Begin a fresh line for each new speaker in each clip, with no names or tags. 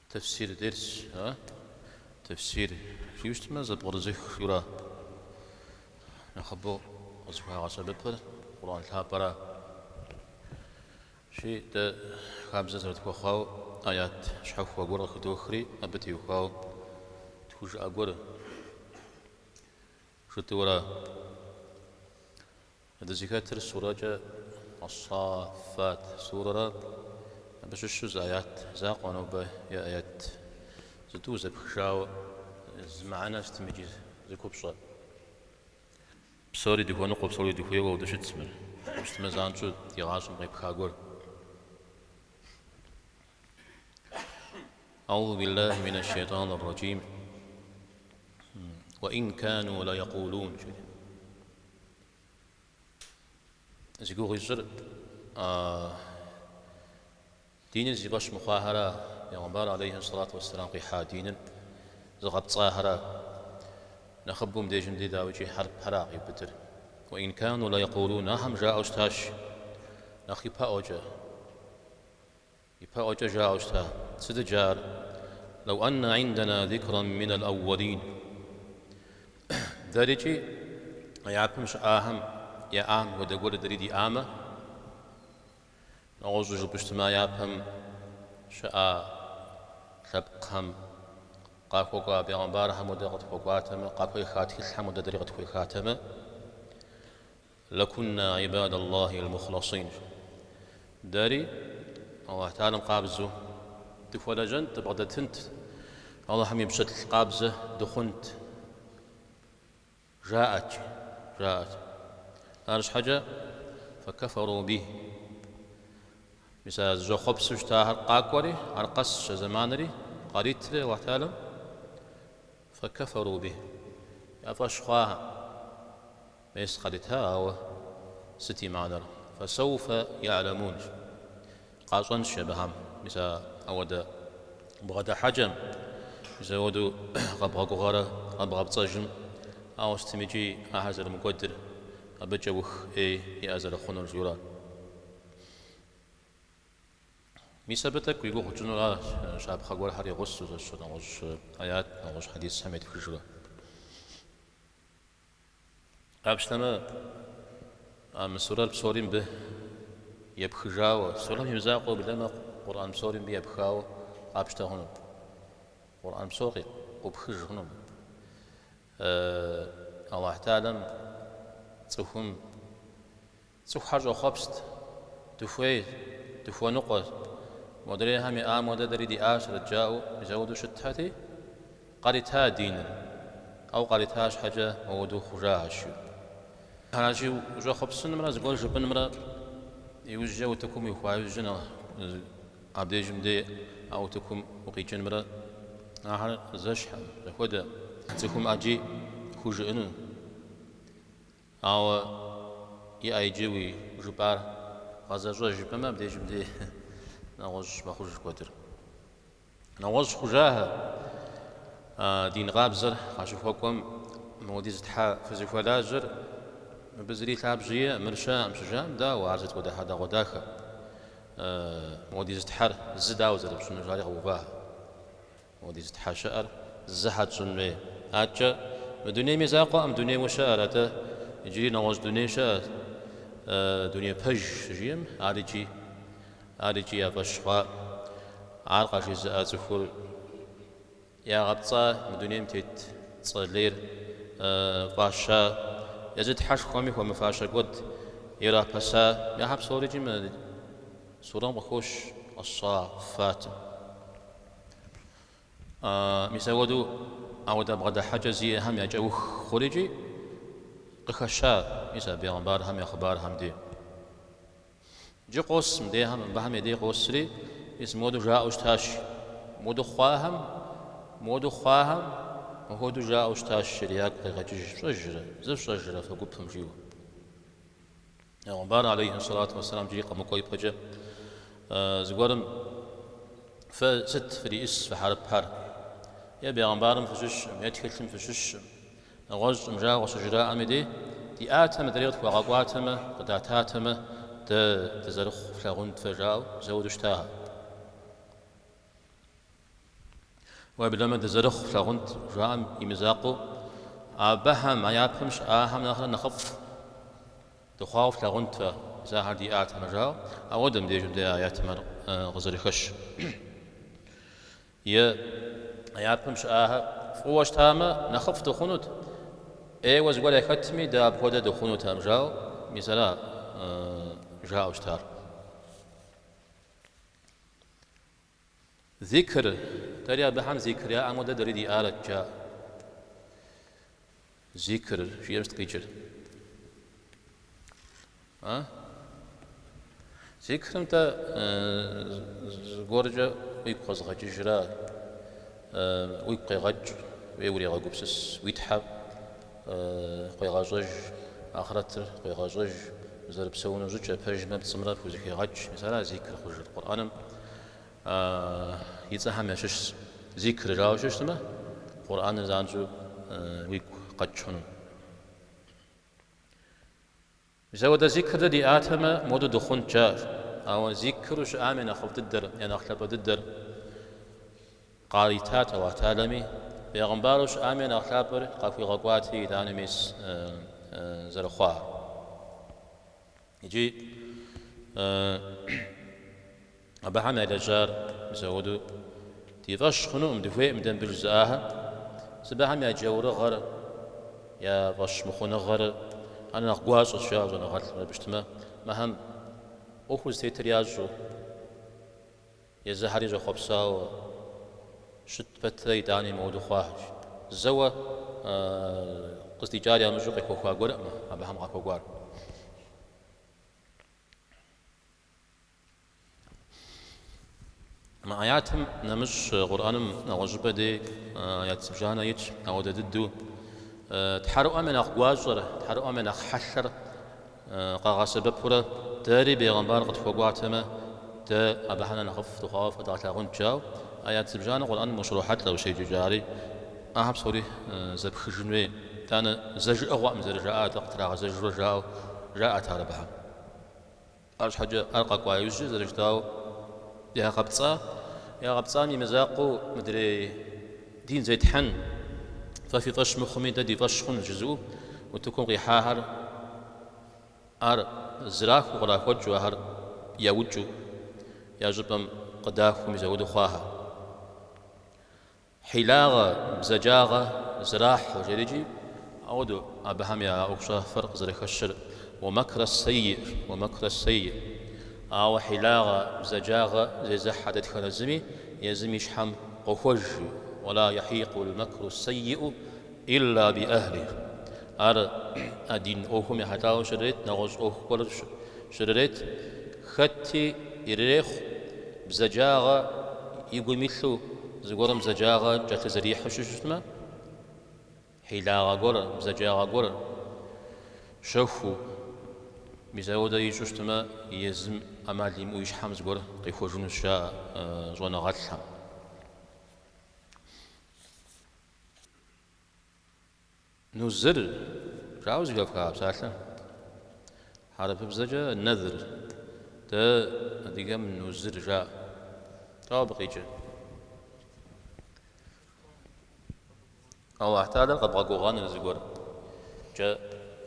Тэфсир дерс, а? Тэфсир жиӏэу щытмэ, зэпкърызых жиӏэура. Нэхъыбэу къызыхуагъэсэбэпыр Къурӏэн лъапӏэра. Щи дэ хабзэ зэрытхуэхъуауэ аят щхьэхуэ гуэр къыхыдохри, абы теухуауэ тхужыӏэ гуэр жытӏэура. Дызыхэтыр сурэкӏэ Ас-Саффат сурэра, абы щыщу зы аят закъуэ нобэ е аят зытӏу зэпхыжауэ зы мыхьэнэ сытым икӏи зы купщӏэ. Псори дыхуэныкъуэ, псори дыхуейуэ ауэдэу щытщ мыр, щытмэ занщӏэу ди гъащӏэм къепха гуэр. Аузу биллахи минэ шейтӏан ар-раджим. Уэ ин кану ла якъулун. Зи гугъу ищӏыр диныр зи фӏэщ мыхъуахэра, Бегъымбар алейхи сэлату уэсселам къихьа диныр зыгъэпцӏахэра. Нэхъыбэу мыбдежым дей дауикӏи хьэрыпхэра къиубыдыр. Уэ ин кану ла якъулун, ахэм жаӏэу щытащ нэхъ ипэӏуэкӏэ. Ипэӏуэкӏэ жаӏэу щыта. Сытыт жаӏэр? Лэу анна индана зикран минал аууэлин. Дэрикӏи а япэм щыӏахэм яӏам хуэдэ гуэр дэри диӏамэ, нэгъуэщӏу жыпӏэу щытмэ, япэм щыӏа лъэпкъхэм къахуэкӏуа бегъымбархэм хуэдэ къытхуэкӏуатэмэ, къахуеха тхылъхэм хуэдэ дэри къытхуехатэмэ, Лакунна ибадаллахи аль-мухласин. Дэри Аллахь Тэхьэлам къабзэу дыхуэлэжьэнт, дыбгъэдэтынт, Аллахьым и пщылӏ къабзэ дыхъунт. Жаӏэт, жаӏэт. Арщхьэкӏэ факафару бихи. Мис а зыщӏэхъуэпсу щытахэр къакӏуэри, ар къэсщ а зэманри, къаритри Аллахь Тэхьэлам факафару бихи. Я фӏэщ хъуахэм. Мес къарита, ауэ сыт и мыхьэнэр? Фэсэуфэ яӏлэмун. Къащӏэнщ абыхэм, мис а ауэдэ бгъэдыхьэкӏэм, мис ауэдэу къэбгъэгугъэрэ къэбгъэпцӏэжым, ауэ сытым икӏи ахэр зэрымыкӏуэдыр, абы кӏэух ӏей иӏэ зэрыхъунур жиӏэурэ. Мис абы тӏэкӏу и гугъу тщӏынура, щапхъэ гуэрхэр и гъусэу, зэщӏ нэгъуэщӏ аят, нэгъуэщӏ хьэдисхэм етхыжурэ. Къапщтэмэ, а мы сурэр псори мыбы епхыжауэ, сурэм и мызакъуэу уеблэмэ, Къурӏэн псори мыбы епхауэ къапщтэ хъуну. Къурӏэн псор къыӏупхыж хъуну. Аллахь Тэхьэлам цӏыхум цӏыхухэр щӏохъуэпст, дыхуей, дыхуэныкъуэ, модрейхэм яӏам хуэдэ дэри диӏащэрэт жаӏэу мис ауэдэу щытхэти, Къарита диныр, ауэ къарита щхьэкӏэ ауэдэу хъужахэщ. Аращи, ущӏэхъуэпсынымрэ зыгуэр жыпӏэнымрэ иужькӏэ утыкум уихуа иужькӏэ нэхъ абдежым дей а утыкум укъикӏынымрэ ахэр зэщхьэкъым, зэхуэдэ. Цӏыхум ӏэджи хужыӏэну, ауэ иӏэ иджы уи жыпӏар гъэзэщӏэж жыпӏэмэ, абдежым дей нэгъуэщӏ мэхъуж куэдыр. Нэгъуэщӏ хъужахэ дин къабзэр къащыхуэкӏуэм мыуэдиз тхьэ фызыхуэлажьэр мыбы зыри лъабжьэ иӏэкъым, мыр щыӏэкъым щыжаӏэм, дауэ ар сыт хуэдэ хьэдэгъуэдахэ? Мыуэдиз тхьэр зы дауэ зэрыпщӏынур жари къэувахэ. Мыуэдиз тхьэ щыӏэр зы хьэ тщӏын хуей. Аткӏэ мы дунейм и закъуэкъым дунейуэ щыӏэр, атӏэ иджыри нэгъуэщӏ дуней щыӏэ, дуней пэж щыжиӏэм, ар икӏи Ар икӏи я фӏэщ хъуа, ар къажезыӏа цӏыхур ягъэпцӏа мы дунейм тет цӏэ лейр фӏаща, езы Тхьэшхуэми хуэмыфащэ куэд ирапэса, ахэр псори икӏи мы сурэм къыхощ Ас-Саффатым. Мис ауэдэу ауэдэ бгъэдыхьэкӏэ зиӏэхэм я кӏэух хъур икӏи къыхэща мис а бегъымбархэм я хъыбархэм дей. Иджы къос мыдейхэм, мыбыхэм я дей къосри, мис мыуэдэу жаӏэу щытащ. Мыуэдэу хъуахэм, мыуэдэу хъуахэм, мыхуэдэу жаӏэу щытащ, жери ягу къегъэкӏыж. Фщӏэжрэ, зы фщӏэжрэ фэ гупым, жиӏэу. Бегъымбар алейхи сэлату уэсселам иджыри къэмыкӏуэ ипэкӏэ зыгуэрым фэ сыт фриӏыс фэ хьэрыпхэр? Е бегъымбарым фыщыщым, е тхылъым фыщыщым. Нэгъуэщӏым жаӏэу къыщыжраӏэм и дей, диӏатэмэ, дэри къытхуагъэкӏуатэмэ, къыдататэмэ, дэ дызэрыхъу флъагъунт фэ, жаӏэу мис ауэдэу щытахэр. Уеблэмэ дызэрыхъу флъагъунт жаӏэм и мызакъуэу, абыхэм а япэм щыӏахэм нэхърэ нэхъыфӏ дыхъуауэ флъагъунт фэ, мис ахэр диӏатэмэ жаӏэу, ауэдэ мыбдежым де аятым ар къызэрыхэщ. Е а япэм щыӏахэр фӏыуэ щытамэ, нэхъыфӏ дыхъунут, ӏейуэ зыгуэр яхэтми, дэ апхуэдэ дыхъунутэкъым жаӏэу, мис ара жаӏэу щытар. Зикр, дэри абыхэм зикр яӏэм хуэдэ дэри диӏарэт, жаӏэ. Зикр жиӏэм сыт къикӏыр? А? Зикрым-тӏэ зыгуэркӏэ уигу къэзыгъэкӏыжра, уигу къегъэкӏ, уей урегъэгупсыс, уи Тхьэр къуегъэщӏэж, ахърэтыр къуегъэщӏэж, узэрыпсэуну щӏыкӏэ пэжымрэ пцӏымрэ пхузэхегъэкӏ. Мис ара зикр хъужыр. Къурӏэным и цӏэхэм ящыщщ зикр жаӏэу щытмэ, Къурӏэныр занщӏэу уигу къэкӏ хъуну. Мис ауэдэ зикр дэ диӏатэмэ, модэу дыхъунт, жаӏэщ. Ауэ зикру щыӏам я нэхъыфӏ дыдэр, я нэхъ лъапӏэ дыдэр къаритат Аллахь Тэхьэлами, бегъымбару щыӏам я нэхъ лъапӏэр къахуигъэкӏуати, итӏанэ мис зэрыхъуар. Икӏи абыхэм ялэжьар мис ауэдэу ди фӏэщ хъунукъым, дыхуейкъым дэ мыбы жызыӏахэр. Мис абыхэм я джаурыгъэр, я фӏэщ мыхъуныгъэр ар нэхъ гуащӏэщ, жаӏэу щӏэныгъэлӏым абы щытмэ, мыхэм ӏуэхур зытетыр ящӏэу, езыхэри щӏэхъуэпсауэ щыт пэтрэ итӏани мыуэду хъуахэщ. Зэуэ къыздикӏар ямыщӏэу къехуэхуа гуэркъым абыхэм къахуэкӏуар. Мы аятым нэмыщӏ Къурӏэным нэгъуэщӏыпӏэ дей аят зыбжанэ итщ, ауэдэ дыдэу тхьэрыӏуэм я нэхъ гуащӏэр, тхьэрыӏуэм я нэхъ хьэлъэр къагъэсэбэпурэ дэри бегъымбар къытхуэкӏуатэмэ, дэ абыхэм я нэхъыфӏ дыхъуауэ фэдгъэлъагъунт жаӏэу аят зыбжанэ Къурӏэным ущрохьэлӏэ ущеджэкӏэ, ари ахэр псори зэпхыжын хуей. Итӏанэ зэ жыӏэгъуэкъым зэрыжаӏар, атӏэ къытрагъэзэжурэ жаӏэу жаӏэт ар абыхэм. Арщхьэкӏэ ар къэкӏуа иужькӏэ зэрыжытӏауэ ягъэпцӏа, ягъэпцӏам и мызакъуэу мыдрей дин зетхьэн, фэ фи фӏэщ мыхъуми, дэ ди фӏэщ хъунщ жызыӏэу утыкум къихьахэр ар зрахыу кърахуэкӏыу, ахэр яукӏыу, я щӏыпӏэм къыдахуу мис ауэдэу хъуахэр. Хьилагъэ, бзаджагъэ зэрахьэу жерикӏи, ауэдэу абыхэм я ӏуэхущӏафэр къызэрыхэщыр уэмэкрэ сэйиӏ, уэмэкрэ сэйиӏ. Ауэ хьилагъэ, бзаджагъэ зезыхьэ дэтхэнэ зыми езым и щхьэм къохуэж, уэла яхьикъул мэкру сэйиӏу илла би ахлих. Ар а дин ӏуэхум ехьэлӏауэ щрырет, нэгъуэщӏ ӏуэху гуэр щрырет, хэти ирырехъу, бзаджагъэ и гум илъу, зыгуэрым бзаджагъэ кӏэлъызэрихьэу щыщытмэ, хьилагъэ гуэр, бзаджагъэ гуэр щэхуу, мис ауэдэ ищӏу щытмэ, езым ӏэмал имыӏэу и щхьэм зыгуэр къихуэжынущ, жаӏэ щӏэныгъэлӏхэм. Нузыр, жаӏэу зэхэфха а псалъэр? Хьэрыпыбзэкӏэ нэзр, дэ адыгэм нузыр жаӏэ. Дауэ абы къикӏыр? Аллахь Тэхьэлэр къэбгъэгугъэныр зыгуэркӏэ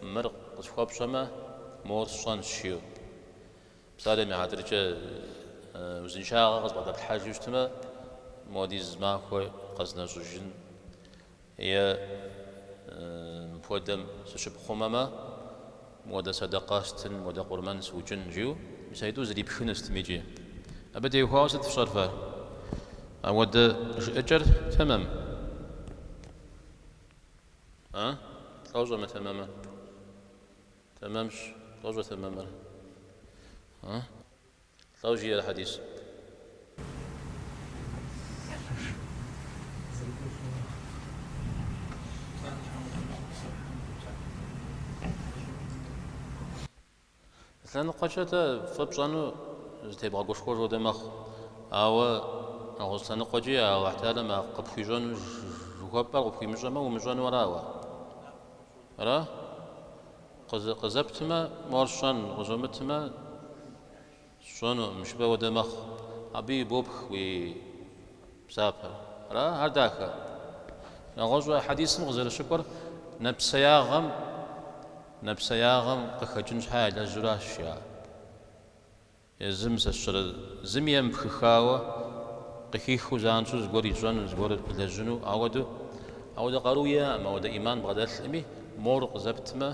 мыр къысхуэпщӏэмэ, мор сщӏэнщ, жиӏэу. Псалъэм и хьэтыркӏэ узыншагъэ къызбгъэдэплъхьэжу щытмэ, муэдиз махуэ къэзнэщӏыжын е мыпхуэдэм сыщыпхъумэмэ, муэдэ сэдэкъэ стын, муэдэ къурмэн сыукӏын, жиӏэу, мис аитӏу зрипхыну сытми икӏи. Абы теухуауэ сыт фщӏэр фэ? Ауэдэ жыӏэкӏэр тэмэм? А? Лӏо щӏэмытэмэмыр? Тэмэмщ, лӏо щӏэтэмэмыр? А? Лӏо жиӏэр хьэдис? Лъэныкъуэкӏэ-тӏэ фӏы пщӏэну зытебгъэгушхуэж хуэдэ мэхъу. Ауэ нэгъуэщӏ лъэныкъуэкӏи Алыхь Тэхьэлэм а къыпхуищӏэну жыхуэпӏэр къыпхуимыщӏэмэ, умыщӏэну ара уэ? Ара? Къызэптмэ, мор сщӏэн, къызомытмэ, сщӏэнукъым, жыпӏэ хуэдэ мэхъу. Абы ибопх уи псапэр. Ара, ар дахэ. Нэгъуэщӏу а хьэдисым къызэрыщыкӏуэр нэпсеягъэм, нэпсеягъэм къыхэкӏын щхьа ялэжьуращ, жаӏэ. Езым сэ сщӏэрэ зыми емыпхыхауэ къыхихыу занщӏэу зыгуэр ищӏэну, зыгуэр илэжьыну, ауэдэу, ауэдэ къару иӏэкъым, ауэдэ ӏиман бгъэдэлъкъыми, мор къызэптмэ,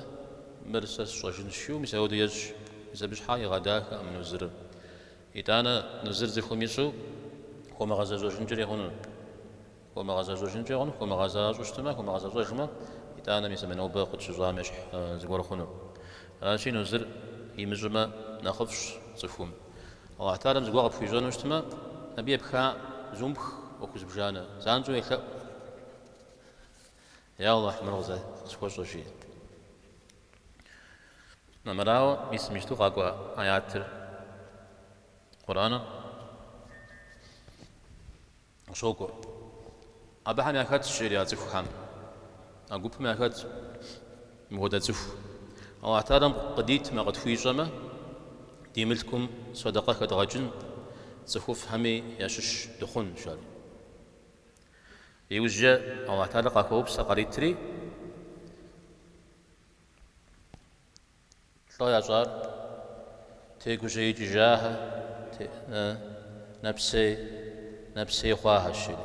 мыр сэ сщӏэжынщ жиӏэу, мис ауэдэу ещӏ. Мис абы щхьа игъэдахэкъым нузырыр. Итӏанэ нузыр цӏыхум ищӏу хуэмыгъэзэщӏэжынкӏэри хъуну. Хуэмыгъэзэщӏэжынкӏэ хъуну, хуэмыгъэзащӏэу щытмэ, хуэмыгъэзэщӏэжмэ, итӏанэ мис мы нобэ къытщыщӏам ещхь зыгуэр хъуну. Аращи, нузыр имыщӏмэ нэхъыфӏщ цӏыхум. Аллахь Тэхьэлам зыгуэр къыпхуищӏэну щытмэ, абы епха зумыпх ӏуэху зыбжанэ, занщӏэу елъэӏу. Я Аллахь, мыр къысхуэщӏэ, жи. Мырауэ, мис мыщту къакӏуэ аятыр Къурӏэным. Къыщокӏуэ. Абыхэм яхэтщ, жери а цӏыхухэм. А гупым яхэтщ мыпхуэдэ цӏыху. Аллахь Тэхьэлам къыдитмэ, къытхуищӏэмэ, ди мылъкум сэдэкъэ хэдгъэкӏын, цӏыхуфӏхэми ящыщ дыхъун, жари. Иужькӏэ Аллахь Тэхьэлар къахуоупсэ къаритри, Лӏо ящӏар тегужьеикӏыжахэ, нэпсей, нэпсей хъуахэщ, жери.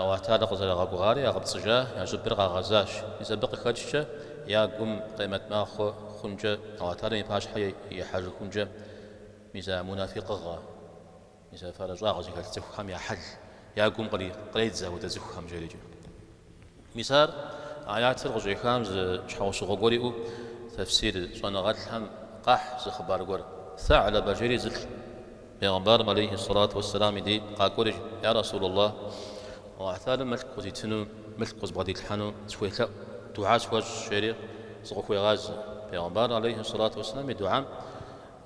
Аллахь Тэхьэлар къызэрагъэгугъари ягъэпцӏыжа, я щӏыбыр къагъэзащ. Мис абы къыхэкӏкӏэ я гум къемэт махуэ хъункӏэ, Аллахь Тэхьэлам и пащхьэ ихьэжыхункӏэ, мис а мунафикъыгъэ, Мис а фэрыщӏагъ зыхэлъ цӏыхухэм я хьэл, я гум къредзэ апхуэдэ цӏыхухэм жерикӏэ. Мис ар аятыр къыщӏехам зы щхьэусыгъуэ гуэр иӏэу тэфсир щӏэныгъэлӏхэм къахь зы хъыбар гуэр. Сэгьлэбэ жери зылӏ Бегъымбарым алейхи сэлату уэсселам и дей къакӏуэри, Я Расулаллах, Аллахь Тэхьэлам мылъку къызитыну, мылъку къызбгъэдилъхьэну схуелъэӏу, дугьэ схуэщӏ, жери зыкъыхуегъазэ. Бегъымбар алейхи сэлату уэсселам и дугьэм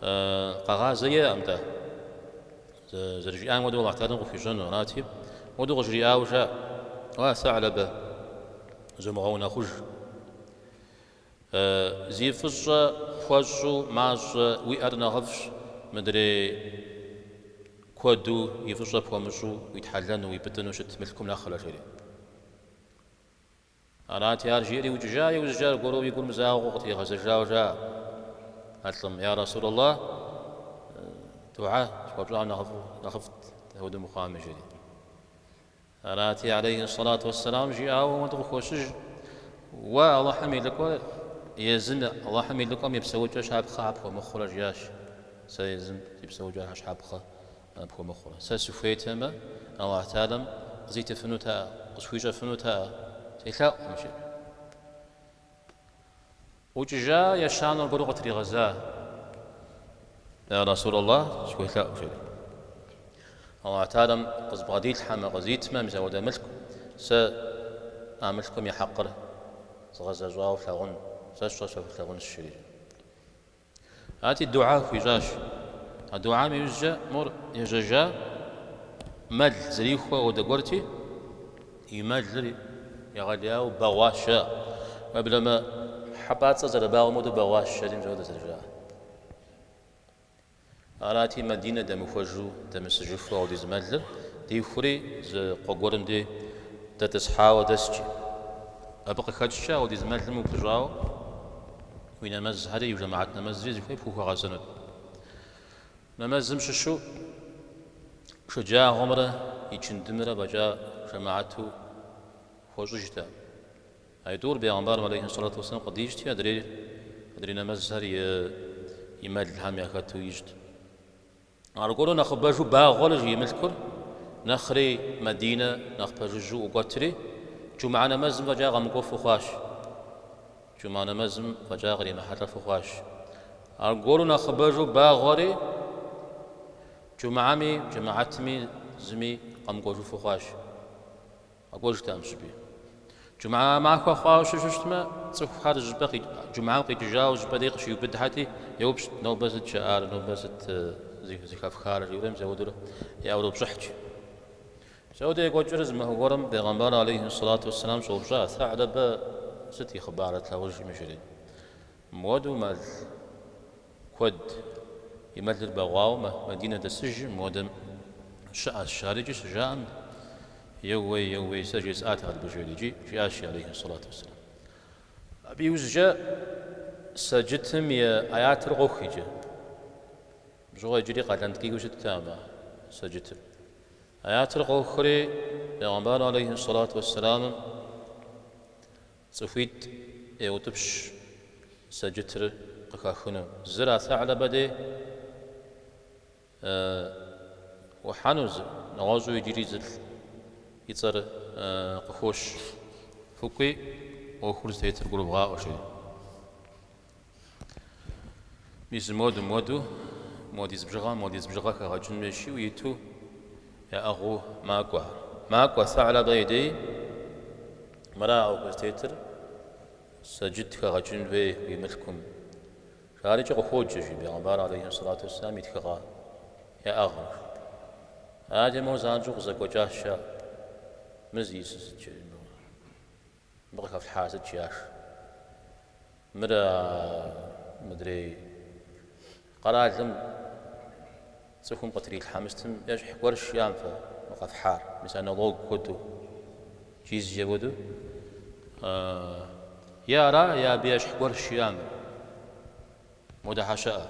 Къэгъазэ иӏэкъым-тӏэ. Зэрыжиӏам хуэдэу Аллахь Тэхьэлам къыхуищӏэну, арати, хуэдэу къыжриӏауэ жаӏэ. Уа, Сэгьлэбэ, зумыгъэунэхъуж. Зи фӏыщӏэ пхуэщӏу мащӏэ уиӏэр нэхъыфӏщ, мыдрей куэду и фӏыщӏэ пхуэмыщӏу уитхьэлэну, уипӏытӏыну щыт мылъкум нэхърэ, жери. Арати, ар жиӏэри ӏукӏыжа, иужькӏэ аргуэру и гур мызагъэу къытригъэзэжауэ жаӏэ а лӏым, Я Расулаллах, дугьэ схуэпщӏам нэхъыфӏт, апхуэдэу мыхъуами, жери. Арати, алейхи сэлату уэсселам жиӏауэ хуэдэу къыхощыж, Уэ Алыхьым и лӏыкӏуэр езым Алыхьым и лӏыкӏуэм и псэукӏэ щапхъэ пхуэмыхъурэ, жиӏащ. Сэ езым си псэукӏэ щапхъэ пхуэмыхъурэ. Сэ сыхуейтэмэ, Аллахь Тэхьэлам къызитыфынутэӏэ, къысхуищӏэфынутэӏэ, селъэӏукъым, жиӏэри. ӏукӏыжа ещанэу аргуэру къытригъэза, Я Расулаллах, схуелъэӏу, жери. Аллахь Тэхьэлам къызбгъэдилъхьэмэ, къызитмэ, мис апхуэдэ мылъку, сэ а мылъкум и хьэкъыр згъэзэщӏауэ флъагъун, сэ сщӏэр сэ флъагъунщ, жери. Арати, дугьэ хуищӏащ. А дугьэм иужькӏэ мор ежьэжа мэл зэрихуэ ауэдэ гуэрти, и мэлыр егъэлеяуэ бэгъуащ, жаӏэ. Уеблэмэ, хьэпӏацӏэ зэрыбагъуэм хуэдэу бэгъуащ, жери мис ауэдэ зэрыжаӏэр. Арати, Мадинэ дэмыхуэжу, дэмысыжыфу ауэдиз мэлыр дихури, зы къуэ гуэрым дей дэтӏысхьауэ дэсчи. Абы къыхэкӏкӏэ ауэдиз мэлым упыщӏауэ уи нэмэзхэри, уи жэмыхьэт нэмэзри зыхуей пхухуэгъэзэнут. Нэмэзым щыщу шэджагъуэмрэ ичындымрэ фӏэкӏа жэмыхьэту хуэщӏыжтэкъым. Айтӏур бегъымбарым алейхи сэлату уэсселам къыдищӏти, адрей адрей нэмэзхэр и мэлхэм яхэту ищӏт. Аргуэру нэхъыбэжу багъуэри жи и мылъкур, нэхъри Мадинэ нэхъ пэжыжьэу ӏукӏуэтри, джумгьэ нэмэзым фӏэкӏа къэмыкӏуэфу хъуащ. Джумгьэ нэмэзым фӏэкӏа къримыхьэлӏэфу хъуащ. Аргуэру нэхъыбэжу багъуэри, джумгьэми джэмыхьэтми зыми къэмыкӏуэжыфу хъуащ. Къэкӏуэжтэкъым щӏыпӏи. Джумгьэ махуэ хъуауэ щыщытмэ, цӏыхухэр щӏыпӏэ джумгьэм къикӏыжауэ щӏыпӏэ дей къыщиубыдхьэти, еупщӏт, нобэ сыт жаӏар, нобэ сыт зэхэфхар, жиӏэурэ мис ауэдурэ яӏурыупщӏыхьт. Мис ауэдэ екӏуэкӏрэ зы махуэ гуэрым бегъымбар алейхи сэлату уэсселам щӏэупщӏа, Сэгьлэбэ сыт и хъыбарыр тлъагъужкъыми, жери. Мыуэду мэл куэд и мэлыр бэгъуауэ Мадинэ дэсыжым, мыуэдэм щыӏэщ. Ар икӏи щыжаӏэм. Еууей, еууей, сэ жесӏат ар абы, жери икӏи жиӏащ, алейхи сэлату уэсселам. Абы иужькӏэ сэджытым и аятыр къох иджы. Абы щыгъуэ иджыри къалэн ткӏийуэ щыттэкъым а сэджытыр. Аятыр къохри, Бегъымбар алейхи сэлату уэсселамым цӏыхуитӏ еутӏыпщ сэджытыр къыхахыну. Зыр а Сэгьлэбэ дей ӏухьэну, нэгъуэщӏу иджыри зылӏ и цӏэр къыхощ. Фыкӏуи, ӏуэхур зытетыр гурывгъаӏуэ, жери. Мис муэду, муэду, модиз бжыгъэ, модиз бжыгъэ хэгъэкӏын хуейщ жиӏэу иту яӏыгъыу макӏуэ. Макӏуэ Сэгьлэбэ и дей, мыра ӏуэхур зытетыр, сэджыт хэгъэкӏын хуей уи мылъкум. Жари икӏи къыхуоджэ, жи Бегъымбар алейхи сэлату уэсселам и тхыгъэ яӏыгъыр. Ади моуэ занщӏэу къызэкӏуэкӏащ, жаӏэ. Мыр зиӏысыр сыт, жери мыбы. Мыбы къыхэфлъхьар сыт, жиӏащ. Мыр мыдрей къэралым цӏыхум къытрилъхьэ мыстым ещхь гуэрщ, жиӏам фэ мы къэфхьар. Мис а налог хуэдэу, джизье хуэдэу. Е ара, е абы ещхь гуэрщ, жиӏам. Модэхьэ щыӏэ.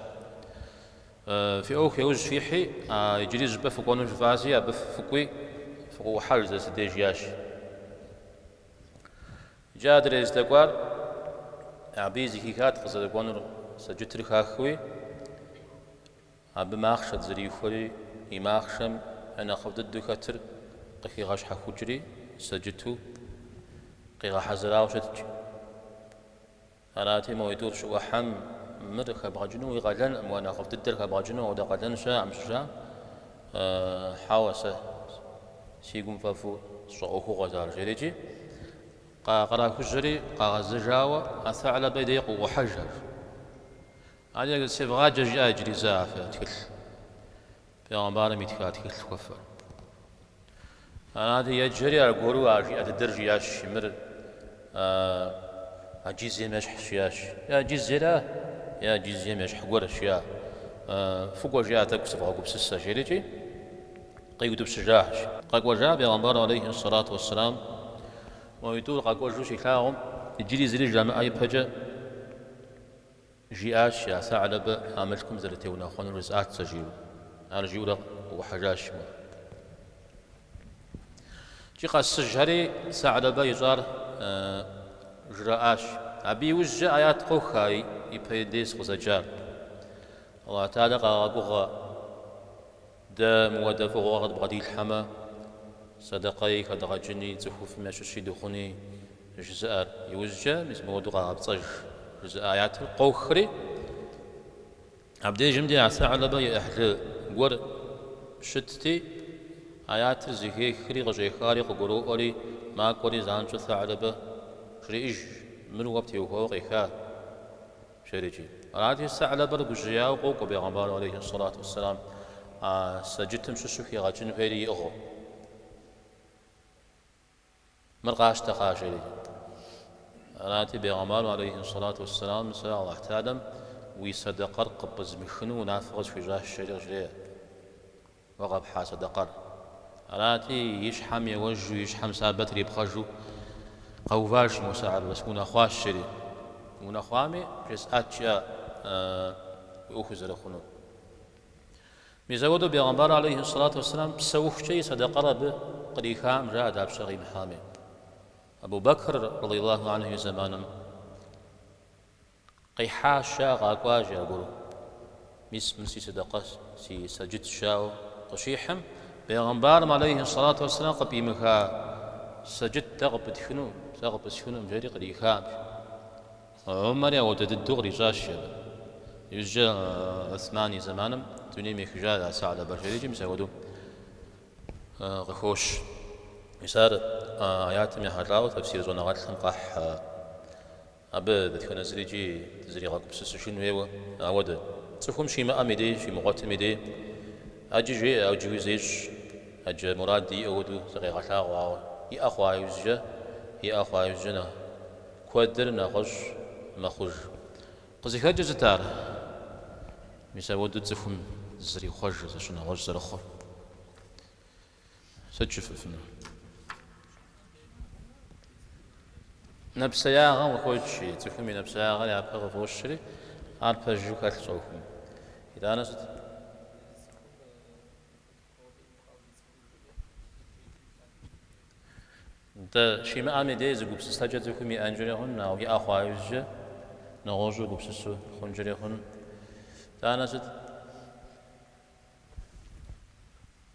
Фи ӏуэху яужь фихьи, иджыри зыщӏыпӏэ фыкӏуэну жыфӏаси, абы фыкӏуи, фыкъыӏухьэж зэ си деж, жиӏащ. Иджы адрей здэкӏуар абыи зэхихат къызэрыкӏуэнур сэджытыр хахыуи, абы махъшэт зэрихуэри, и махъшэм я нэхъыфӏ дыдэу хэтыр къыхигъэщхьэхукӏри, сэджыту къигъэхьэзырауэ щытт. Арати, моитӏур щыӏухьэм, мыр хэбгъэкӏыну уи къалэнкъым, уэ нэхъыфӏ дыдэр хэбгъэкӏыну ауэдэ къалэн щыӏэкъым щыжаӏэм, хьэуэ, сэ си гум фӏэфӏу сщӏэ ӏуэхугъуэщ ар, жери икӏи кърахужьэри къагъэзэжауэ а Сэгьлэбэ и дей къыӏуохьэж ар. Ари севгъаджэ жиӏа иджыри зэ а фэ тхылъ. Пегъэмбарым итха тхылъ хуэфэр. Арати, еджэри аргуэру а жиӏэ дыдэр жиӏащ, мыр а джизием ещхьщ, жиӏащ. Е а джизиера, е а джизием ещхь гуэрщ, жиӏа. Фыкӏуэ, жиӏа, тӏэкӏу сывгъэгупсысэ, жери икӏи къиутӏыпщыжащ. Къэкӏуэжа Пегъэмбар алейхи сэлату уэсселам моитӏур къэкӏуэжу щилъагъум, иджыри зыри жамыӏэ ипэкӏэ, Жиӏащ, а Сэгьлэбэ а мылъкум зэрытеунэхъуэнур жысӏат сэ, жиӏэу. Ар жиӏэурэ къыӏухьэжащ мор. Икӏи къэсыжхэри Сэгьлэбэ ищӏар жраӏащ. Абы иужькӏэ аят къох а ипэ дей сыкъызэджар. Аллахь Тэхьэлэ къагъэгугъэ дэ мыуэдэ фӏыгъуэ къыдбгъэдилъхьэмэ, сэдэкъэи хэдгъэкӏыни, цӏыхуфӏым ящыщи дыхъуни, Жызыӏэр иужькӏэ мис мыуэду къагъэпцӏэж жызыӏэ аятыр къохри, абдежым де а Сэгьлэбэ и ӏыхьлы гуэр щытти, аятыр зэхехри къыщӏехари къыгуроӏуэри, макӏуэри занщӏэу Сэгьлэбэ жреӏэж, мыр уэ птеухуауэ къеха, жери икӏи. Арати, Сэгьлэбэр гужьеяуэ къокӏуэ Бегъымбару алейхи сэлату уэсселам а сэджытым щыщу хигъэкӏын хуейри иӏыгъыу. Мыр къащтэ, кхъа, жери. Арати, Бегъымбару алейхи сэлату уэсселам сэ Аллахь Тэхьэлэм уи сэдэкъэр къыпӏызмыхыну унафэ къысхуищӏащ, жери къыжреӏэ. Уэ къэпхьа сэдэкъэр. Арати, и щхьэм еуэжу, и щхьэм сабэ трипхъэжу къэуващ мо Сэгьлэбэ, сыунэхъуащ, жери. Унэхъуами, жесӏат, жиӏа, уи ӏуэхур зэрыхъунур. Мис ауэдэу Бегъымбар алейхи сэлату уэсселам псэухукӏэ и сэдэкъэр абы кърихам, жаӏэ дапщэ къимыхьами. Абу Бэкр, радиаллаху анху, и зэманым къихьащ, жаӏэ, къакӏуащ аргуэру. Мис мыр си сэдэкъэ, си сэджытщ, жаӏэу къыщихьым, Бегъымбарым алейхи сэлату уэсселам къыпӏимыха сэджыт дэ къыпӏытхыну, сэ къыпӏысхынум, жери кърихам. Умэри ауэдэ дыдэу кърищӏащ абы. Иужькӏэ Усман и зэманым дунейм ехыжащ а Сэгьлэбэр жери икӏи мис апхуэдэу къыхощ. Мис ар аятым ехьэлӏауэ тэфсир щӏэныгъэлӏхэм къахь абы дэтхэнэ зыри икӏи дызригъэгупсысыжын хуейуэ ауэдэ. Цӏыхум щимыӏэм и дей, щимыгъуэтым и дей, ӏэджи жеӏэ, ӏэджэуи зещӏ, ӏэджэ мурад иӏэ хуэдэу зыкъегъэлъагъуэ, ауэ иӏэ хъуа иужькӏэ, иӏэ хъуа иужькӏэ нэхъ Куэдыр нэгъуэщӏ мэхъуж. Къызыхэкӏыр сыт ар? Мис апхуэдэу цӏыхум зызэрихъуэжыр, зыщынэгъуэщӏ зэрыхъур. Сыт жыфӏэфыну? Нэпсеягъэм къыхокӏ, цӏыхум и нэпсеягъэр япэ къыфӏощри, ар пэжу хэлъщ ӏуэхум. Итӏанэ сыт? Нтӏэ, щимыӏэм и дей зы гупсысэкӏэ цӏыхум иӏэнкӏэри хъун, ауэ иӏэ хъуа иужькӏэ нэгъуэщӏу гупсысэу хъункӏэри хъун. Итӏанэ сыт?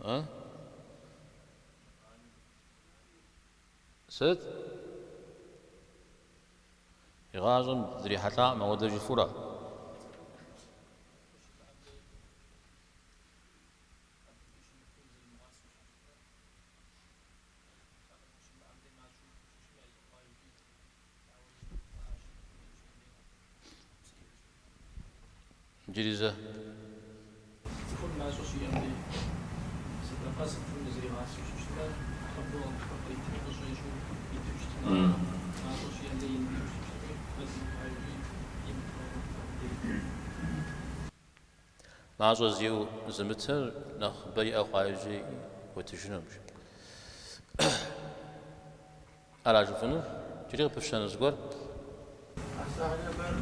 А? Сыт? Игъащӏэм дрихьэлӏакъым ауэдэ жыфӏэурэ. Иджыри зэ.
Цӏыхум мащӏэ щиӏэм дей, сэдэкъэ сытым зригъасэу щытмэ, нэхъыбэу Алыхьым къритми фӏыщӏэ ищӏу иту щытмэ, мащӏэ щиӏэм дей имыту щытми, куэд мыхъуа иужьи имытауэ дей.
Мащӏэ зиӏэу зымытыр нэхъыбэ иӏэ хъуа иужьи хуэтыжынукъым. Ара жыфӏэнур? Иджыри къыпыфщэну зыгуэр?
Ас-Сэгьлэбэр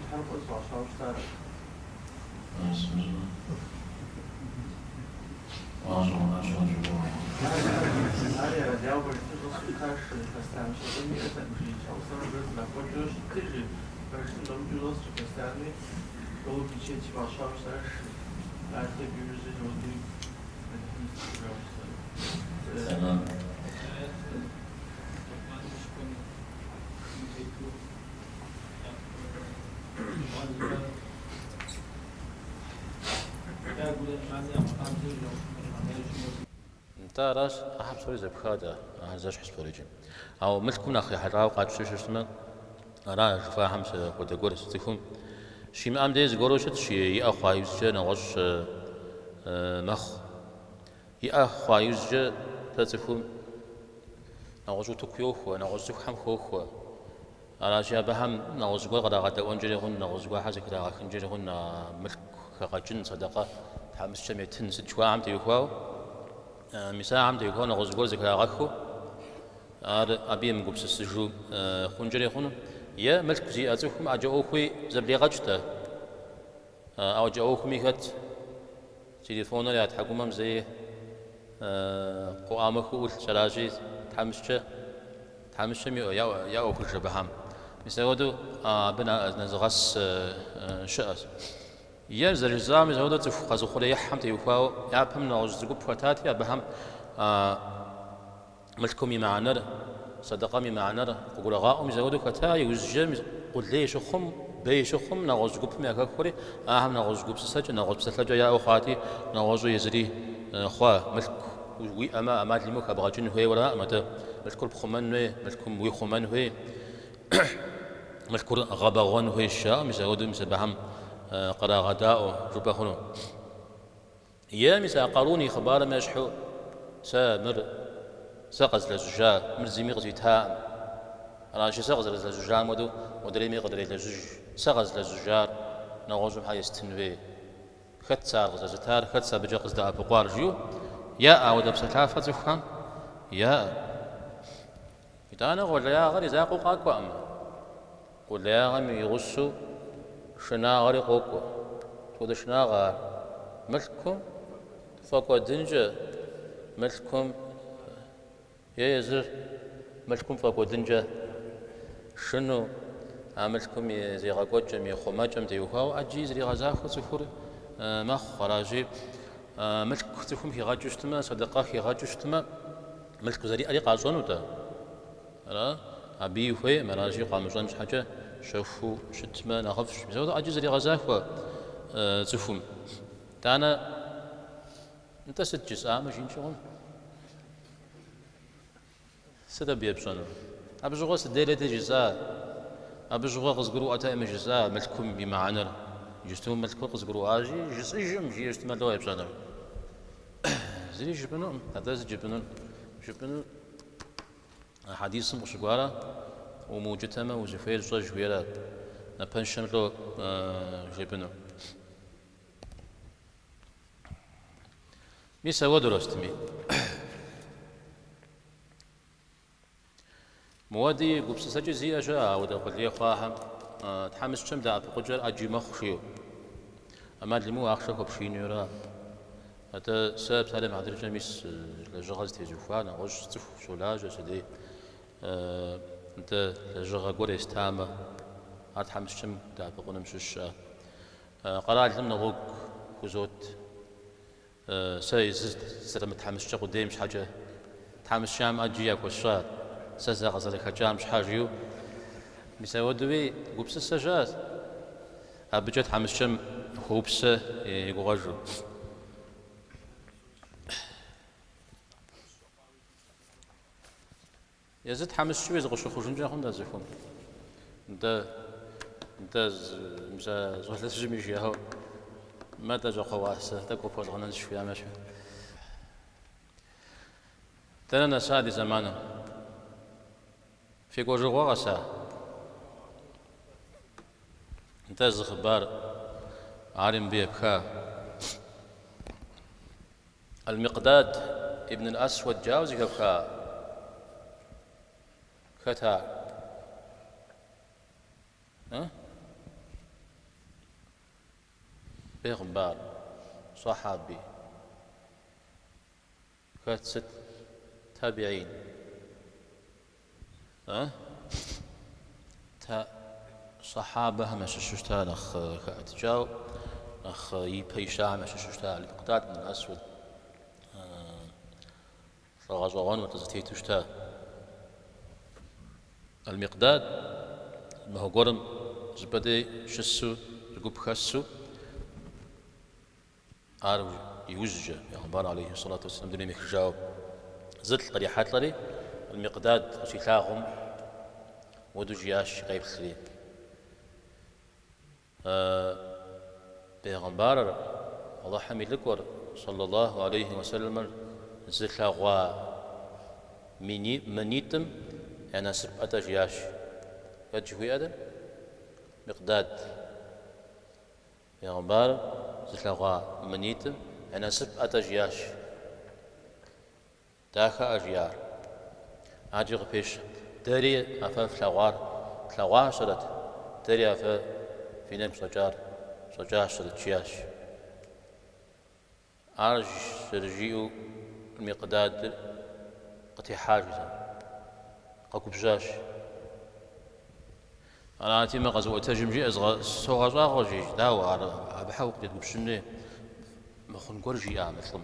тхьэрыкъуэ зыфӏащауэ щытар. Ар егъэлеяуэ бэжытым щӏэсу щытащ, постоянно щыгъын иӏэтэкъым, жи, щхьэгъусэмрэ абырэ зэрахъуэкӏыурэ щытти, жи, бэжытым щӏэмыкӏыу щӏэст, жи, постоянно голубь мечети фӏащауэ щытащ, жи. Арти абы иужькӏэ жэуэдуи Алыхьым зыщӏыжауэ щытащ.
Тэмэм. Нтӏэ, аращ, ахэр псори зэпха дэ, ахэр зэщхьщ псорикӏи. Ауэ мылъкум нэхъ ехьэлӏауэ къатщтэу щытмэ, ара жыфӏахэм хуэдэ гуэрщ цӏыхум. Щимыӏэм деж зыгуэру щытщ, иӏэ хъуа иужькӏэ нэгъуэщӏ мэхъу. Иӏэ хъуа иужькӏэ тэ цӏыхум нэгъуэщӏ утыку йохуэ, нэгъуэщӏ цӏыхухэм хохуэ. Аращи, абыхэм нэгъуэщӏ зыгуэр кърагъэдэӏуэнкӏэри хъун, нэгъуэщӏ зыгуэрхэр зэхрагъэхынкӏэри хъун, а мылъку хэгъэкӏын, сэдэкъэ тхьэмыщкӏэм етын сыт жыхуаӏэм теухуауэ, мис ахэм теухуауэ нэгъуэщӏ зыгуэр зэхрагъэхыу, ар абы емыгупсысыжу хъункӏэри хъуну. Е мылъку зиӏэ цӏыхум ӏэджэ ӏуэхуи зэблегъэкӏ-тӏэ. Ӏэджэ ӏуэхуми хэт телефоныр я тхьэкӏумэм зэи къыӏуамыхыу ӏулъщ, аращи, тхьэмыщкӏэ, тхьэмыщкӏэм я ӏуэхуж абыхэм. Мис апхуэдэу абы нэзыгъэс щыӏэщ. Е зэрыжысӏам мис апхуэдэу цӏыху къэзыухъуреихьхэм теухуауэ япэм нэгъуэщӏ зы гуп хэтати, абыхэм Мылъкум и мыхьэнэр, сэдэкъэм и мыхьэнэр къыгурагъаӏуэу мис апхуэдэу хэта, иужькӏэ къулей щыхъум, бей щыхъум, нэгъуэщӏ гупым яхэхуэри, ахэм нэгъуэщӏ гупсысэкӏэ, нэгъуэщӏ псэлъэкӏэ яӏэу хъуати, нэгъуэщӏу езыри хъуа. Мылъку уиӏэмэ, ӏэмал имыӏэу хэбгъэкӏын хуейуэ араӏым, атӏэ мылъкур пхъумэн хуей, мылъкум уихъумэн хуей, мылъкур гъэбэгъуэн хуейщ, жаӏэу мис апхуэдэу мис абыхэм кърагъэдаӏуэу жыпӏэ хъуну. Е мис а Къарун и хъыбарым ещхьу, сэ мыр сэ къэзлэжьыжа, мыр зыми къызитаӏым. Аращи, сэ къызэрызлэжьыжам хуэдэу модрейми къыдрелэжьыж. Сэ къэзлэжьыжар нэгъуэщӏым щхьэ естын хуей? Хэт сэ ар къызэзытар, хэт сэ абыкӏэ къыздэӏэпыкъуар? жиӏэу яӏэ ауэдэ псэлъафэ цӏыхухэм? Яӏэ. Итӏанэ къулеягъэр и закъуэу къакӏуэкъым. Къулеягъэм и гъусэу шынагъэри къокӏуэ. Сыт хуэдэ шынагъэ ар? Мылъкум фӏэкӏуэдынкӏэ, мылъкум е езыр мылъкум фӏэкӏуэдынкӏэ шынэу, а мылъкум и зегъэкӏуэкӏэм, и хъумэкӏэм теухуауэ ӏэджи зригъэзахуэу цӏыхур мэхъу. Аращи, мылъку цӏыхум хигъэкӏыу щытмэ, сэдэкъэ хигъэкӏыу щытмэ, мылъку зэриӏэри къащӏэну-тӏэ? Ара? Абыи хуейкъым, аращи, къамыщӏэн щхьэкӏэ щэхуу щытмэ нэхъыфӏщ. Мис апхуэдэу ӏэджи зрегъэзахуэ цӏыхум. Итӏанэ, нтӏэ сыт жысӏамэ, жиӏэнкӏи хъун? Сыт абы епщӏэнур? Абы щыгъуэ сыделэти жысӏа, абы щыгъуэ къызгурыӏуэтэкъыми жысӏа мылъкум и мыхьэнэр. Иджысту мылъкур къызгурыӏуащи, жысӏэжкъым, жиӏэу щытмэ, лӏо епщӏэнур? Зыри жыпӏэнукъым, атӏэ сыт жыпӏэнур? Жыпӏэнур А хьэдисым къыщыкӏуарэ, умыукӏытэмэ, узыхуейр щӏэ жыхуиӏэрэ, напэншэм лӏо жепӏэну. Мис ауэдурэ сытми. Мыуэди гупсысэкӏэ зиӏэ щыӏэ, ауэдэ къулей хъуахэм тхьэмыщкӏэм дэӏэпыкъукӏэр ӏэджи мэхъу жиӏэу. ӏэмал имыӏэу ахъшэ хуэпшиину ара? Атӏэ сэ псалъэм и хьэтыркӏэ мис лэжьыгъэ зытезухуа нэгъуэщӏ цӏыху щолажьэ си дей. Нтӏэ лэжьыгъэ гуэр естамэ, ар тхьэмыщкӏэм дэӏэпыкъуным щыщ щыӏэ. Къэралым налог хузот. Сэ езыр сызэрымытхьэмыщкӏэ къудейм щхьэкӏэ тхьэмыщкӏэм ӏэджи яхуэсщӏа, сэ сакъызэрыхэкӏам щхьэ жиӏэу. Мис ауэдэуи гупсысэ щыӏэщ, абыкӏэ тхьэмыщкӏэм хуэупсэ и гугъэжу. Езы тхьэмыщкӏэуи зыкъыщыхъужынкӏэ хъунт а цӏыхум. Нтӏэ, нтӏэ, мис а щӏалэжьми жиӏауэ, мэ-тӏэ щӏакхъуэ уасэ тӏэкӏу къыпхуэзгъэнэнщ жиӏамэ щхьэ. Дэнэ нэса ди зэманыр? Фи кӏуэжыгъуэ къэса? Нтӏэ, зы хъыбар, ари мыбы епха. Аль-Микъдад ибн аль-Асуэд жаӏэу зэхэфха? Хэт ар? Ы? Бегъымбар, сахьаби. Хэт сыт? Табиин. Ы? Та сахьабэхэм ящыщу щыта нэхъ хэӏэтыкӏауэ, нэхъ ипэ ищахэм ящыщу щыта Аль-Микъдад ибн аль-Асуэд лӏы гъэщӏэгъуэну лӏы зэтету щыта. Аль-Микъдад махуэ гуэрым зыщӏыпӏэ дей щысу, зы гуп хэсу, Ар иужькӏэ, Бегъымбар алейхи сэлату уэсселам дунейм ехыжауэ, зылӏ кърихьэлӏэри, Аль-Микъдад къыщилъагъум, мыуэду жиӏащ, къеплъри. Бегъымбарыр, Алыхьым и лӏыкӏуэр, сэллаллаху алейхи уэсэлэмыр, зылъэгъуа минитӏым я насыпӏэ-тӏэ жиӏащ. Хэт жыхуиӏэр? Микъдад. Бегъымбарыр зылъэгъуа минитӏым я насыпӏэ-тӏэ жиӏащ. Дахэӏэ жиӏар. Адэкӏи къыпещэ. Дэри а фэ флъэгъуар тлъэгъуащэрэт, дэри а фэ фи нэгу щӏэкӏар щӏэкӏащэрэт, жиӏащ. Ар зэрыжиӏэу Микъдадыр къытехьащ, жысӏащ. Къэгубжьащ. Арати, мы къэзыӏуэтэжым жиӏэ, согъэщӏагъуэ, жи, дауэ ар абы хьэ укъытедгупщын хуей? Мыхъун гуэр жиӏа мы лӏым.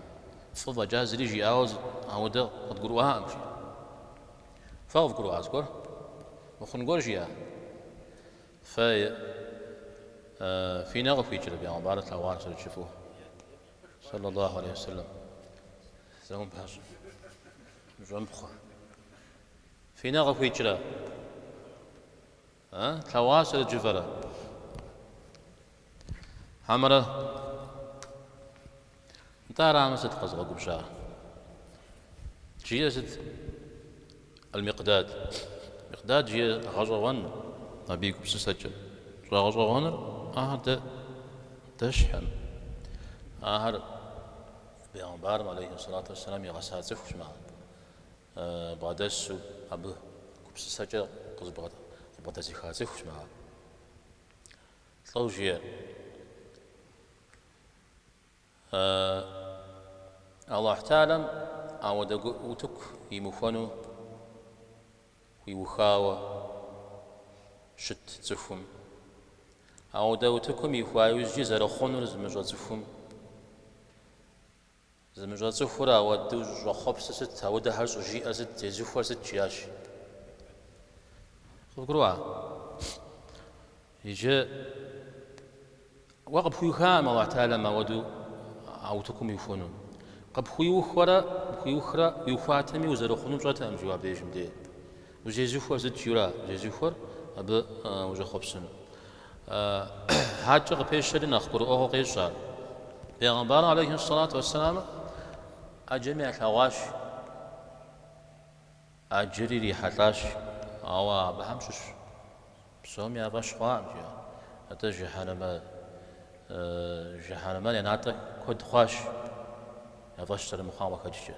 Фӏы фӏэкӏа зыри жиӏауэ ауэдэ къыдгурыӏуакъым, жи. Фэ къывгурыӏуа зыгуэр? Мыхъун гуэр жиӏа? Фэ фи нэ къыхуикӏрэ бегъымбарыр тлъэгъуар зэрыжыфӏэу? Сэллаллаху алейхи вассалам. Зэумпэщ. Щӏэмыпхъуэ. Фи нэ къыхуикӏрэ? А? Тлъэгъуащ зэрыжыфӏэрэ? Хьэмэрэ? Нтӏэ арамэ сыт къэзыгъэгубжьар? Жиӏэр сыт? Аль-Микъдад. Микъдад жиӏэр гъэщӏэгъуэн абы и гупсысэкӏэр. Щӏэгъэщӏэгъуэныр ахэр дэ дэщхьэм. Ахэр бегъымбарым алейхи сэлату уэсселам игъэса цӏыхущ мыхэр. Бгъэдэсу абы гупсысэкӏэ къызыбгъэдэзыха цӏыхущ мыхэр. Лӏо жиӏэр. Аллахь Тэхьэлам ауэдэ утыку имыхуэну хуиухауэ щыт цӏыхум. Ауэдэ утыкум ихуа иужькӏи зэрыхъунур зымыщӏэ цӏыхум. Зымыщӏэ цӏыхур ауэдэу щӏэхъуэпсыр сыт, ауэдэхэр щӏыжиӏэр сыт, зезыхуэр сыт, жиӏащ. Къывгурыӏуа? Иджы уэ къыпхуиухакъым Аллахь Тэхьэлам ауэдэу а утыкум уихуэну. Къыпхуиухуэрэ, къыпхуиухрэ уихуатэми узэрыхъунум пщӏэтэкъым, жиӏэу абдежым дей. Узезыхуэр сыт, жиӏэура, узезыхуэр абы ущӏэхъуэпсыну. Адэкӏэ къыпещэри нэхъ гурыӏуэгъуэ къещӏ ар. Бегъымбарым алейхи сэлату уэсселамыр ӏэджэми ялъэгъуащ, ӏэджэри ирихьэлӏащ, ауэ абыхэм щыщ псоми я фӏэщ хъуакъым, жиӏэ. Атӏэ жыхьэнэмэ, жыхьэнэмэр я натӏэ куэд хъуащ, я фӏэщ зэрымыхъуам къыхэкӏкӏэ.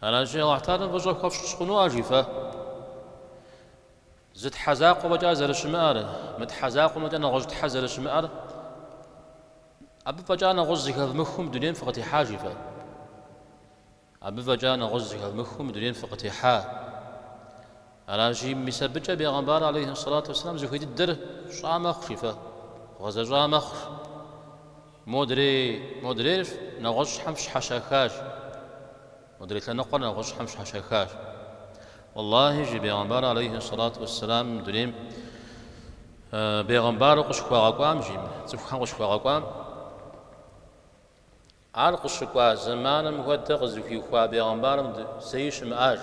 Аращи, Аллахь Тэхьэлам фӏыщӏэ хуэфщӏ хъунуӏэ, жи фэ. Зы Тхьэ закъуэ фӏэкӏа зэрыщымыӏэр, мы Тхьэ закъуэм фӏэкӏа нэгъуэщӏ Тхьэ зэрыщымыӏэр, абы фӏэкӏа нэгъуэщӏ зэхэвмыхыу мы дунейм фыкъытехьа, жи фэ. Абы фӏэкӏа нэгъуэщӏ зэхэвмыхыу мы дунейм фыкъытехьа. Аращи, мис абыкӏэ бегъымбар алейхи сэлату уэсселам зыхуей дыдэр щӏа мэхъу, жи фэ, гъэзэщӏа мэхъу. Модрей, модрейр нэгъуэщӏхэм фщхьэщахащ. Модрей лъэныкъуэр нэгъуэщӏхэм фщхьэщахащ. Уэллахи, жи бегъымбар алейхи сэлату уэсселам дунейм бегъымбару къыщыхуагъэкӏуам, жи, цӏыхухэм къыщыхуагъэкӏуам, Ар къыщыкӏуа зэманым хуэдэ къызыхуихуа бегъымбарым зэи щымыӏащ.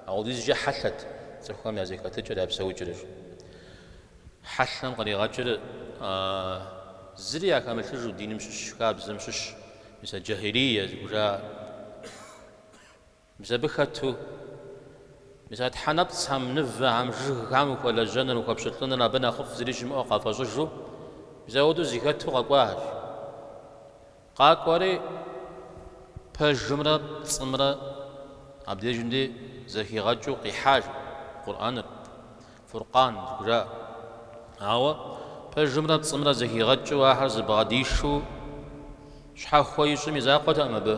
Ауэдизкӏэ хьэлъэт цӏыхухэм я зэхэтыкӏэр, я псэукӏэр. Хьэлъэм къригъэкӏыр зыри яхэмылъыжу диным щыщ, хабзэм щыщ, мис а джахилие зыхужаӏэр. Мис абы хэту, мис а тхьэнэпцӏхэм, нывэхэм, жыгхэм ухуэлэжьэныр, ухуэпщылӏыныр абы нэхъыфӏ зыри щымыӏэу къафӏэщӏыжу, мис ауэдэу зэхэту къэкӏуахэщ. Къакӏуэри, пэжымрэ пцӏымрэ абдежым дей зэхигъэкӏыу къихьащ Къурӏэныр, Фуркъан зыхужаӏэр. Ауэ пэжымрэ пцӏымрэ зэхигъэкӏыу ахэр зыбгъэдишу щхьэхуэ ищӏым и закъуэтэкъым абы,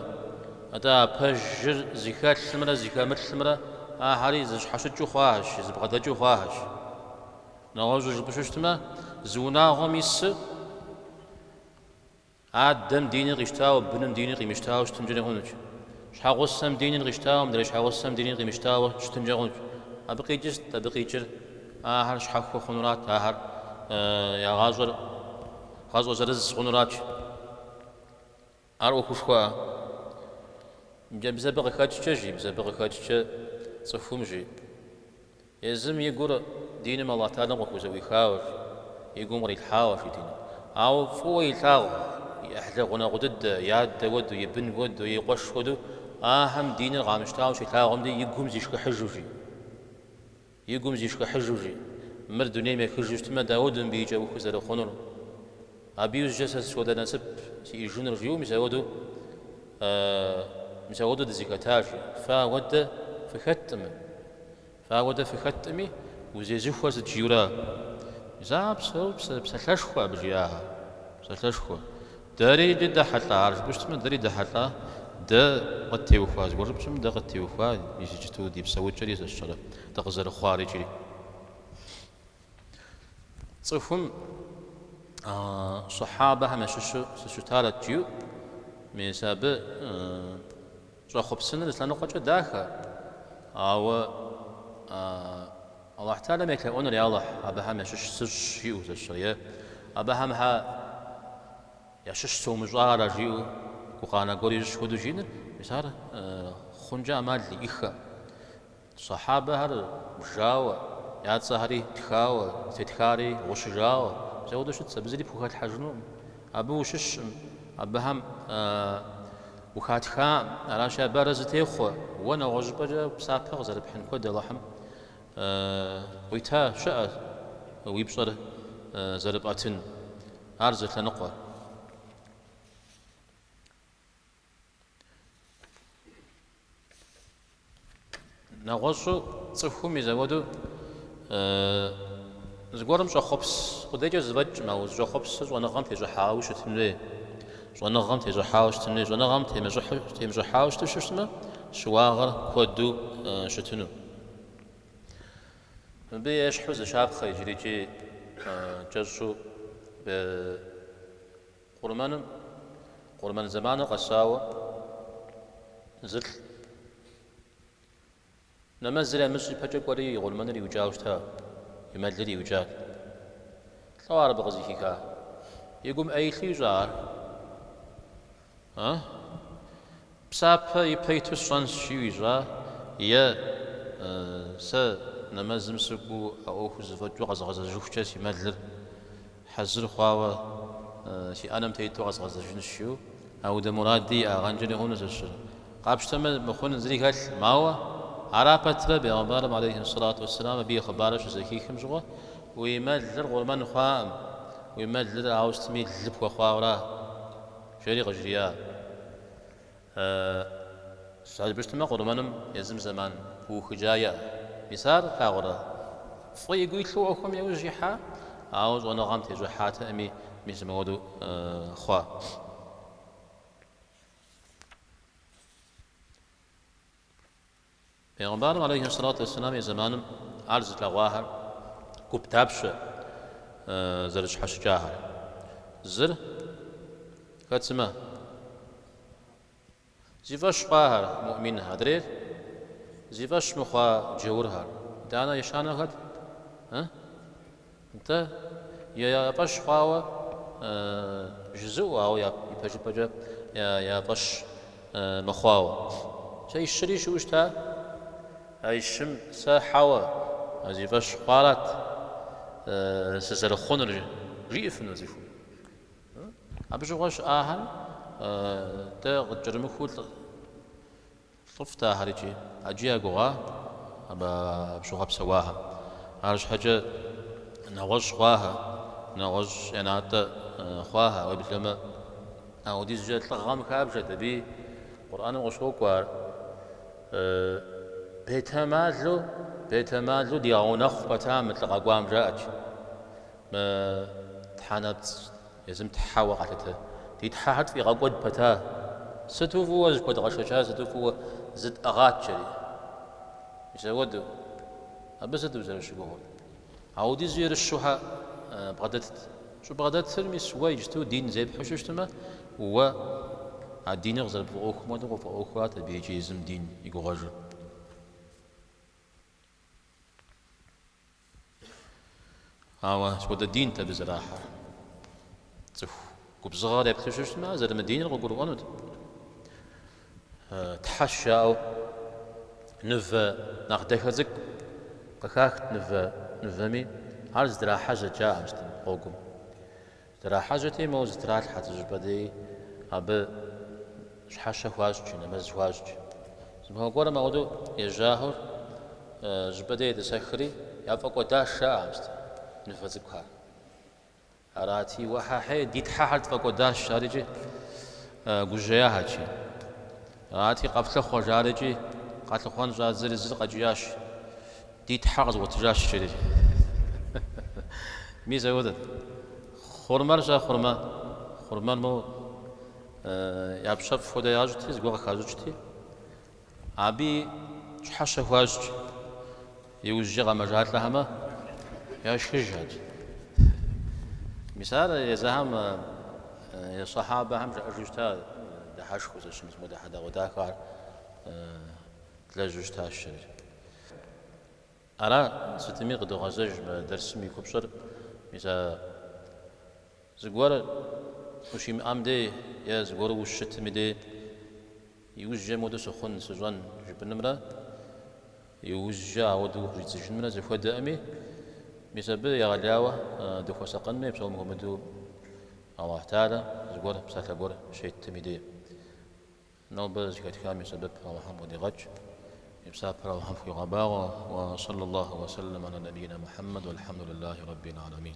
атӏэ а пэжыр зыхэлъымрэ зыхэмылъымрэ ахэри зэщхьэщыкӏыу хъуахэщ, зыбгъэдэкӏыу хъуахэщ. Нэгъуэщӏу жыпӏэу щытмэ, зы унагъуэм исыр Адэм диныр къищтауэ, быным диныр къимыщтауэ щытынкӏэри хъунущ. Щхьэгъусэм диныр къищтауэ, мыдрей щхьэгъусэм диныр къимыщтауэ щытынкӏэ хъунущ. Абы къикӏыр сыт? Абы къикӏыр ахэр щхьэхуэ хъунурат, ахэр я гъащӏэр гъащӏэ зырыз хъунурат. Ар ӏуэхушхуэ. Мис абы къыхэкӏкӏэ, жи, мис абы къыхэкӏкӏэ цӏыхум, жи. Езым и гур диным Аллахь Тэхьэлам къыхузэӏуихауэ, и гум кърилъхьауэ жи диныр. Ауэ фӏыуэ илъагъу и ӏыхьлы гъунэгъу дыдэ, и адэ хуэдэу, и бын хуэдэу, и къуэш хуэдэу, ахэм диныр къамыщтауэ щилъагъум дей и гум зишхыхьыжу жи. И гум зишхыхьыжу жи. Мыр дунейм ехыжу щытмэ, дауэду мыбы и кӏэухыр зэрыхъунур? Абы иужькӏэ сэ сыт хуэдэ насып сиӏэжынур жиӏэу мис ауэдэу, мис ауэдэу дызэхэта жи. Фэ ауэдэ фыхэткъым. Фэ ауэдэ фыхэткъыми, узезыхуэр сыт жиӏэурэ? Мис а псэу псалъэшхуэ абы жиӏахэр, псалъэшхуэ. Дэри иджы дэхьэлӏа ар жыпӏэу щытмэ, дэри дэхьэлӏа, дэ къыттеухуа зыгуэр жыпӏэу щытмэ, дэ къыттеухуа мис иджыту ди псэукӏэри сэ сщӏэрэ дыкъызэрыхъуар иджыри. Цӏыхум сахьабэхэм ящыщу сыщытарэт жиӏэу, мис абы Щӏэхъуэпсыныр зы лъэныкъуэкӏэ дахэ, ауэ Алыхь Тэхьэлам елъэӏуныр, Я Алыхь, абыхэм ящыщ сыщӏ, жиӏэу сэ сщӏэрэ, е абыхэм хьэ ящыщ сумыщӏарэ, жиӏэу гукъанэ гуэр ищӏ хуэдэу жиӏэныр, мис ар хъункӏэ ӏэмал иӏэххэкъым. Сахьабэхэр бжауэ, я цӏэхэри тхауэ, зытетхари гъущыжауэ, мис апхуэдэу щытщ, абы зыри пхухэлъхьэжынукъым. Абы ущыщкъым, абыхэм ухатхакъым. Аращи, абы арэзы техъуэ, уэ нэгъуэщӏыпӏэкӏэ псапэ къызэрыпхьын куэд Алыхьым къуита щыӏэ уи пщӏэр зэрыпӏэтын. Ар зы лъэныкъуэ. Нэгъуэщӏу цӏыхум мис апхуэдэу зыгуэрым щӏэхъуэпс къудейкӏэ зэфӏэкӏкъым, ауэ узыщӏэхъуэпсыр щӏэныгъэм тещӏыхьауэ щытын хуей. Щӏэныгъэм тещӏыхьауэ щытын хуей. Щӏэныгъэм темыщӏыхьауэ щыту щытмэ, щыуагъэр куэду щытыну. Мыбы ещхьу зы щапхъэ иджырикӏи кӏэщӏу Къурмэным, къурмэн зэманыр къэсауэ зылӏ. Нэмэзыр ямыщӏ ипэкӏэ кӏуэри и къурмэныр иукӏауэ щыта, и мэлыр иукӏат. Лӏо ар абы къызыхиха? И гум ӏей илъу ищӏа ар? А? Псапэ ипэ иту сщӏэнщ жиӏэу ищӏа е сэ нэмэзым сыкӏуэу а ӏуэхур зэфӏэкӏыу къэзгъэзэжыхукӏэ си мэлыр хьэзыр хъуауэ си ӏэнэм тету къэзгъэзэжынщ жиӏэу ауэдэ муради иӏагъэнкӏэри хъуну сэ сщӏэрэ. Къапщтэмэ, мыхъун зыри хэлъкъым, ауэ ара пэтрэ бегъымбарым алейхи сэлату уэсселам абы и хъыбарыр щызэхихым щыгъуэ, уи мэлыр къурмэн хъуакъым, уи мэлыр ауэ сытми лы пхуэхъуауэра? Жери къыжриӏа. Жыпӏэу щытмэ, къурмэным езым зэман пыухыкӏа иӏэ. Мис ар плъагъурэ? Фӏы игу илъу ӏуэхум иужь ихьа, ауэ щӏэныгъэм тещӏыхьатэӏыми, мис мыуэду хъуа. Пейгъымбарым алейхи сэлату уэсселам и зэманым ар зылъэгъуахэр гуп дапщэ зэрыщхьэщыкӏахэр? Зыр хэт сымэ? Зи фӏэщ хъуахэр, муӏминхэр, адрейр зи фӏэщ мыхъуа джаурхэр. Итӏанэ ещанэр хэт? Нтӏэ, я фӏэщ хъуауэ жызыӏэу, ауэ ипэжыпӏэкӏэ я фӏэщ мыхъуауэ. Сэ щыри щыӏэу щыта? А щым сэ хьэуэ, а зи фӏэщ хъуарат сызэрыхъунур, жиӏэфыну цӏыхум. Абы щыгъуэ щыӏахэр дэ къыткӏэрымыхуу лӏыфӏт ахэр икӏи ӏэджи я гугъа абы щыгъуэ псэуахэм. Арщхьэкӏэ нэгъуэщӏ хъуахэ, нэгъуэщӏ я натӏэ хъуахэ, уеблэмэ ауэдизкӏэ лӏыгъэм хабжэт абыи Къурӏэным къыщокӏуэ ар. Бетэмалу, бетэмалу дигъэунэхъу пэта мы лӏы къэкӏуам жаӏэт. Мы тхьэ нэпцӏ езым тхьэуэ къалъытэ. Ди тхьэхэр тфӏигъэкӏуэд пэта. Сыту фӏыуэ зыхуэдгъэшэча, сыту фӏыуэ зытӏыгъат, жари. Мис ауэдэу. Абы сыт узэрыщыгугъыр? Ауэдизу ерыщухэ бгъэдэтт. Щӏыбгъэдэтыр мис уэ иджыту дин зепхьэу щыщытмэ, уэ а диныр къызэрыпфӏэӏуэхум хуэдэу къыфӏэӏуэхурат абы икӏи езым дин и гугъэжыр. Ауэ сыт хуэдэ динт абы зэрахьэр? Цӏыху губзыгъэр еплъу щыщытмэ, ар зэрымыдиныр къыгурыӏуэнут. Тхьэщ жаӏэу нывэ нэхъ дахэ цӏыкӏу къыхахт нывэ, нывэми, ар зыдрахьэжьэт жаӏэ мыстым гъуэгум. Зыдрахьэжьэти, моуэ зытралъхьэт зыщӏыпӏэ деи, абы щхьэщэ хуащӏт, нэмэз хуащӏт. Зы махуэ гуэрым ауэдэу ежьахэу щӏыпӏэ дей етӏысэхри, яфӏэкӏуэдащ жаӏэ мыстым нывэ цӏыкӏухэр. Арати, уэхьэхьей, ди тхьэхэр тфӏэкӏуэдащ, жарикӏи гужьеяхэчи. Арати, къэфлъыхъуэ, жарикӏи къалъыхъуэн щӏадзэри зыр къэкӏиящ. Ди тхьэ къэзгъуэтыжащ, жери. Мис апхуэдэт. Хъурмэр щэ, хъурмэ? Хъурмэр моуэ япщэфӏ хуэдэ ящӏти, зыгуэр къыхащӏыкӏти, абыи щхьэщэ хуащӏт. Иужькӏэ къэмэжалӏэхэмэ, яшхыжхэт. Мис ар езыхэм сэхьабэхэм жаӏэжу щыта, дыхьэшхыу зэщымыс мыуэдэ хьэдэгъуэдахэхэр длэжьу щытащ, жари. Ара, сытми къыдогъэзэж мы дэрсым и купщӏэр, мис а зыгуэр ущимыӏэм дей е зыгуэру ущытым и дей иужькӏэ мыуэдэу сыхъун, сыщӏэн жыпӏэнымрэ иужькӏэ ауэдэу укъыщӏидзыжынымрэ зэхуэдэӏыми, мис абы егъэлеяуэ дыхуэсакъын хуей, псом хуэмыдэу Аллахь Тэхьэлэ зыгуэр, псалъэ гуэр щеттым и дей. Нобэ зэхэтхам и сэбэп Алыхьым къыдигъэкӏ, и псапэр Алыхьым фхуигъэбагъуэ, уэ саллаллаху уэ сэллэм аля набийна Мухьэммэд уэлхьэмдулиллахи раббил аламин.